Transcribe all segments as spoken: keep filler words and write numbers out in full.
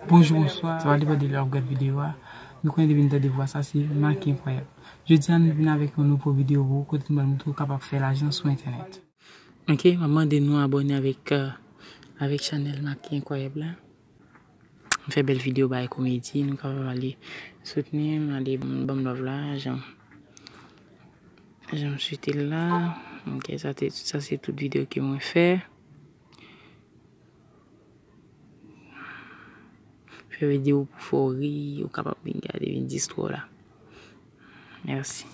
Bonjou, bonswa. Sa va depann de lè w ap gad videyo a. Nou konnen depi n tande vwa sa, se Maki Enkwayab. Jodi a, nou vin avèk yon nouvo videyo pou ou, kote nou pral montre w kapab fè lajan sou entènèt. Ok, m ap mande nou abòne avèk, euh, avèk chanèl Maki Enkwayab la. M fè bèl videyo bay komedi, nou kapab ale soutni m, ale ban m love la, jan, jan m swete l la. Ok, sa te, sa se tout videyo ke mwen fè. Fè videyo pou fè w ri, ou kapab vin gade, vin distwè w la. Mèsi.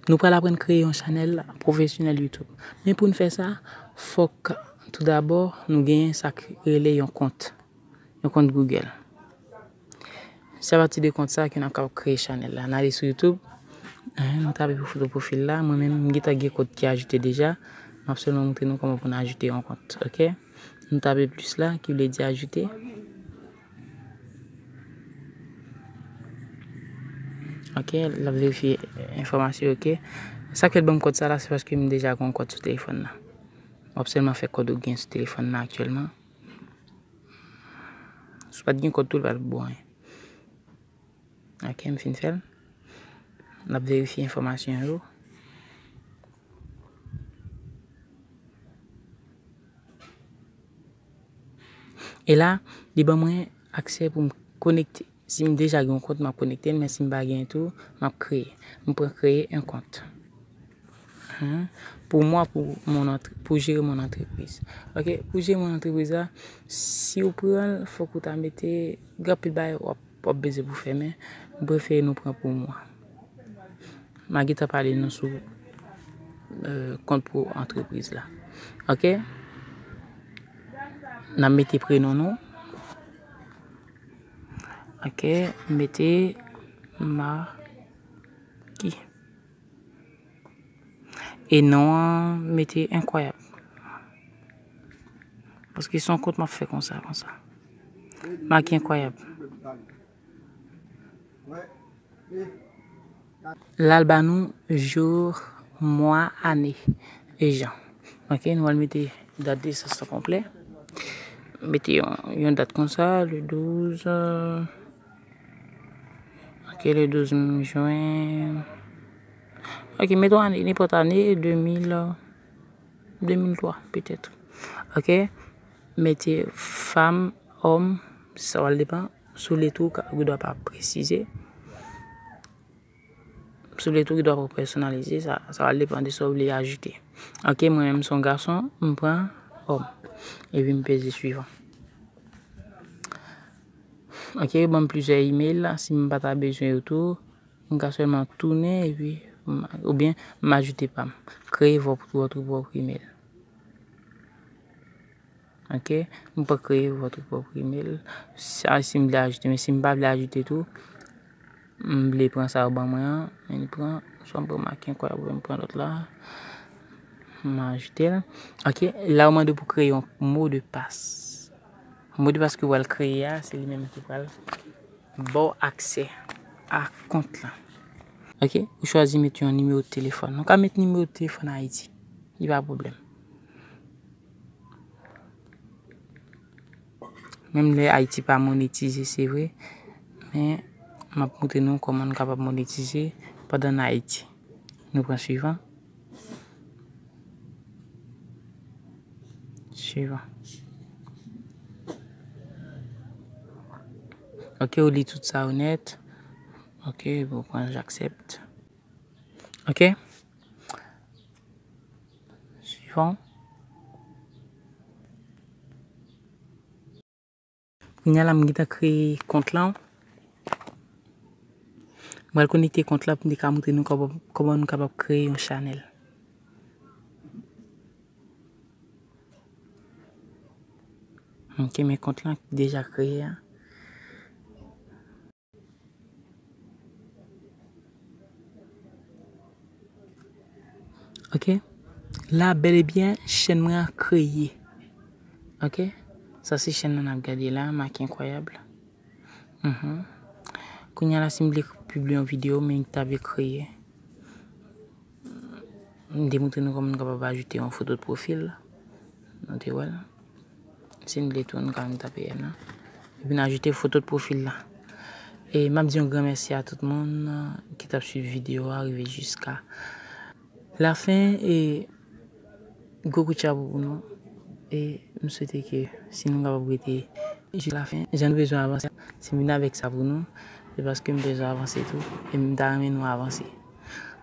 Nou pral aprann kreye yon chanèl pwofesyonèl YouTube. Men pou n fè sa, fòk toudabò nou genyen sa k rele yon kont. Yon kont Google. Se apati de kont sa ke n ap kapab kreye chanèl la. N ale sou YouTube. Hein, nou tape pou foto pwofil la. Mwen menm, m gentan gen kont ki ajoute deja. M ap sèlman montre nou kòman pou n ajoute yon kont. Ok? Nou tape plis la, ki vle di ajoute. Ok, l ap verifye enfòmasyon, ok. Sa k fè l ban m kòd sa la, se paske m deja gen yon kòd sou telefòn nan. W ap sèlman fè kòd ou gen sou telefòn nan aktyèlman. Si w pa t gen kòd tou, l pa t bon anyen. Ok, m fin fè l. N ap verifye enfòmasyon yo. E la, li ban mwen aksè pou m konekte. Si m deja gen yon kont, m ap konekte l, men si m pa gen tou, m ap kreye. M pran kreye yon kont. Hein? Pou mwa, pou mon antre-, pou jere mon antrepriz. Ok, pou jere mon antrepriz la, si w pran l, fòk ou ta mete, gen anpil bagay w ap, w ap bezwen pou fè, men m prefere nou pran pou mwa. M a gentan pale nou sou, euh, kont pou antrepriz la. Ok? N ap mete prenon nou. Ok, mete Maki. E non an, mete Enkwayab. Paske se yon kont m ap fè konsa, konsa. Maki Enkwayab. La l ba nou jou, mwa, ane, e jan. Ok, nou al mete dat de nesans lan konplè. Mete yon, yon dat konsa, le douz, euh, ok, le douz jen. Ok, mete yon ane, nenpòt ane, de mil, euh, de mil twa, petèt. Ok, mete fanm, òm, sa va depann. Sou letre ou ka, ou dwa pa presize. Sou letre ou dwa pa pèsonalize, sa, sa va depann de sa w vle ajoute. Ok, mwen menm se yon gason, m pran òm. Epi m peze suivan. Ok, ban m plizyè email la, si m pa ta bezwen yo tou, m ka sèlman tounen epi m, oubyen m ajoute pa m. Kreye vòt, vòt pwòp email. Ok, m pa kreye vòt pwòp email. Sa, si m vle ajoute, men si m pa vle ajoute tou, m vle pran sa yo ban mwen an, men m pran, swa m pran Maki Enkwayab, oubyen m pran lòt la. M ajoute l. Ok, la yo mande pou kreye yon modpas. Modpas ke w al kreye a, se li menm ki pral ba w aksè a kont lan. Ok, ou chwazi mete yon nimewo telefòn. Ou ka mete nimewo telefòn Ayiti. Li pa pwoblèm. Menm lè Ayiti pa monetize, se vre, men m ap montre nou kòman nou kapab monetize pandan n Ayiti. Nou pran suivan. Suivan. Ok, ou li tout sa yo nèt. Ok, bon, pran j'accepte. Ok. Suivan. Kounye a la, m gentan kreye kont lan. M pral konekte kont la pou m te ka montre nou kòman, kòman nou kapab kreye yon chanèl. Ok, men kont lan ki deja kreye a. Ok. La, bèl e byen, chèn mwen an kreye. Ok. Sa se chèn nan n ap gade la, Maki Enkwayab. Mhm. Kounye a la, si m vle pibliye yon videyo, men m ta vle kreye. M te montre nou kòman nou kapab ajoute yon foto de pwofil. Nou te wè l. Si n vle tou, nou ka vin tape M nan. epi n ajoute foto de pwofil la. E m ap di yon gran mèsi a tout moun ki t ap swiv videyo a rive jiska lafen. E gwo kout chapo pou nou. E m swete ke si nou kapab rete jis lafen, jan nou bezwen avanse, si m vin avèk sa pou nou, se paske m bezwen avanse tou. E m ta renmen nou avanse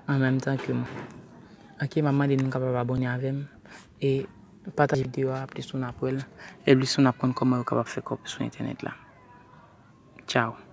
an menm tan ke mwen. Ok, m ap mande nou kapab abòne avè m e pataje videyo a, plis moun ap wè l, e plis moun ap konn kòman yo kapab fè kòb sou entènèt la. Tchao.